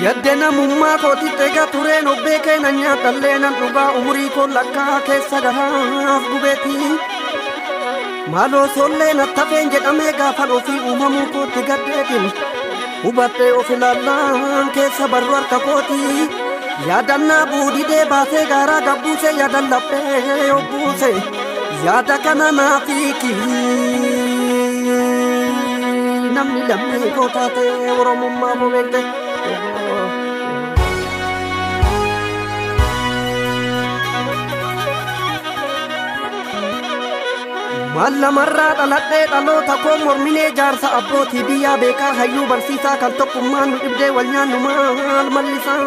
Yadde namummaa kootitti egaa tureen of beekee nan nyaadhallee nan dhugaa umurii koo lakkaa keessa garaaf gubeetii. Maaloo sollee nattafeen jedhamee gaafan ofii uumamuu kootti gaddeetiin hubadhee of ilaallaan keessa barru harka kootii. Yaadannaa buudidee baasee gaaraa gabbuuse yaadan laphee obbuuse yaada kana naaf hiiki. Namni lammii koo taate Oromummaa koo beekte. Maal lamarraa dhaladhee dhaloota koo morminee jaarsa abbootii biyyaa beekaa hayyuu barsiisaa kan tokkummaan nu dhibdee wal nyaannu maal mallisaa.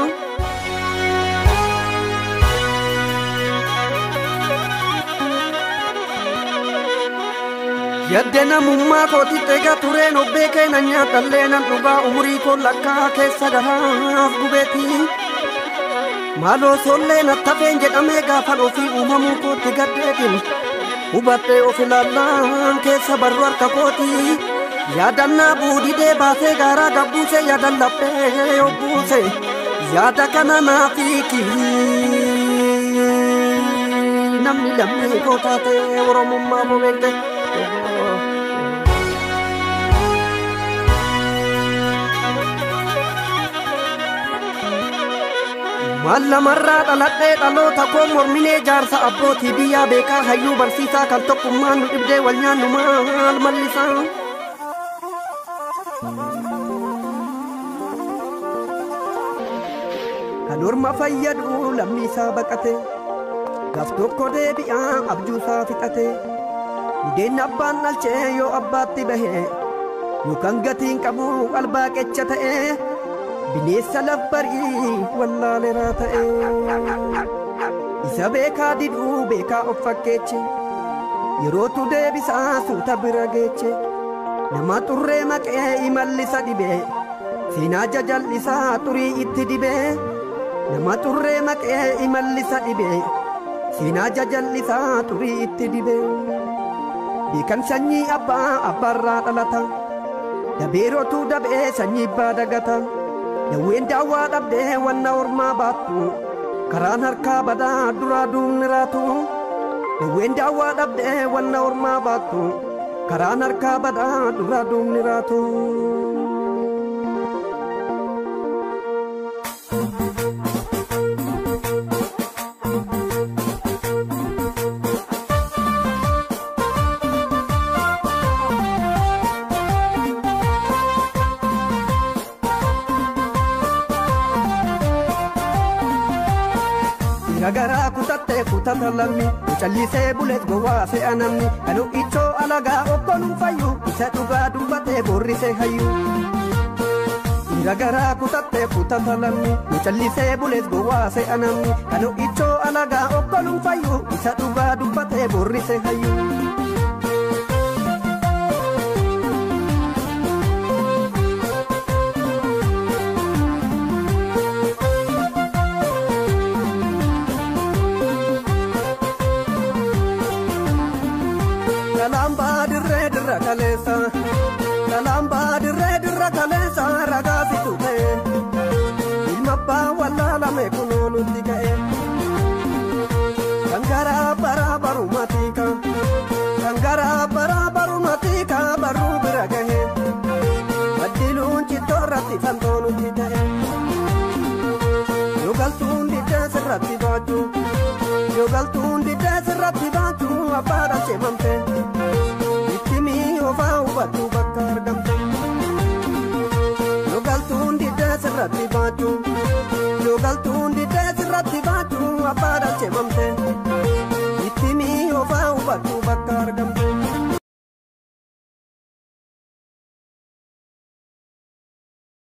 Yadde namummaa kootitti egaa tureen of beekee nan nyaadhallee nan dhugaa umurii koo lakkaa keessa garaaf gubeetii. Maaloo sollee nattafeen jedhamee gaafan ofii uumamuu kootti gaddeetiin hubadhee of ilaallaan keessa barru harka kootii. Yaadannaa buudidee baasee gaaraa gabbuuse yaadan laphee obbuuse yaada kana naaf hiiki. Namni lammii koo taate Oromummaa koo beekte. Maal lamarraa dhaladhee dhaloota koo morminee jaarsa abbootii biyyaa beekaa hayyuu barsiisaa kan tokkummaan nu dhibdee wal nyaannu maal mallisaa. Kan orma fayyadu lammii isaa baqate gaaf tokko deebi'aa abjuusaa fixate. Budeen abbaan dhalchee yoo abbaatti bahe yookaan gatiin qabu albaa qecha ta'e bineensa lafbarii wallaaleraa ta'e. Isa beekaa diduu beekaa of fakkeeche yerootu deebisaa suuta bira geeche nama xurree maqee imallisa dhibee seenaa jajal'isaa xurii itti dibee nama xurree maqee imallisa dhibee seenaa jajal'isaa xurii itti dibee. Beekan sanyii abbaa abbaarraa dhalata dabeerotu dabee sanyii abbaa dagata dawween daawwaa dhabdee wanna ormaa baattu karaan harkaa badaa duraa duubni raatu dawween daawwaa dhabdee wanna ormaa baattu karaan harkaa badaa duraa duubni raatu. Garaa kutattee kutata lammi callisee bulees gowwaa se'a namni kan ichoo alagaa okkonuun fayyu isa dhugaa dubbatee boorrisee hayyu. Dhiira garaa kutattee kutata lammi callisee bulees gowwaa se'a namni kan ichoo alagaa okkonuun fayyu isa dhugaa dubbatee boorrisee hayyu. Kalamba dirree dirra kaleessa ragaa situ ta'e ilma abbaa wallaalame kunoo nutti ka'e kan garaa baraa barumatii ka kan garaa baraa barumatii ka barruu bira gahe maddiluun cittoo irratti fantoo nutti ta'e yoo galtuun diddee sirratti baachuu yoo galtuun diddee sirratti baachuu abbaa dhalchee mamte. Ofaa hubattu bakka argamte yoo galtuun diddee sirratti baachuu yoo galtuun diddee sirratti baachuu abbaa dhalchee mamte itti mi'oofaa hubattu bakka.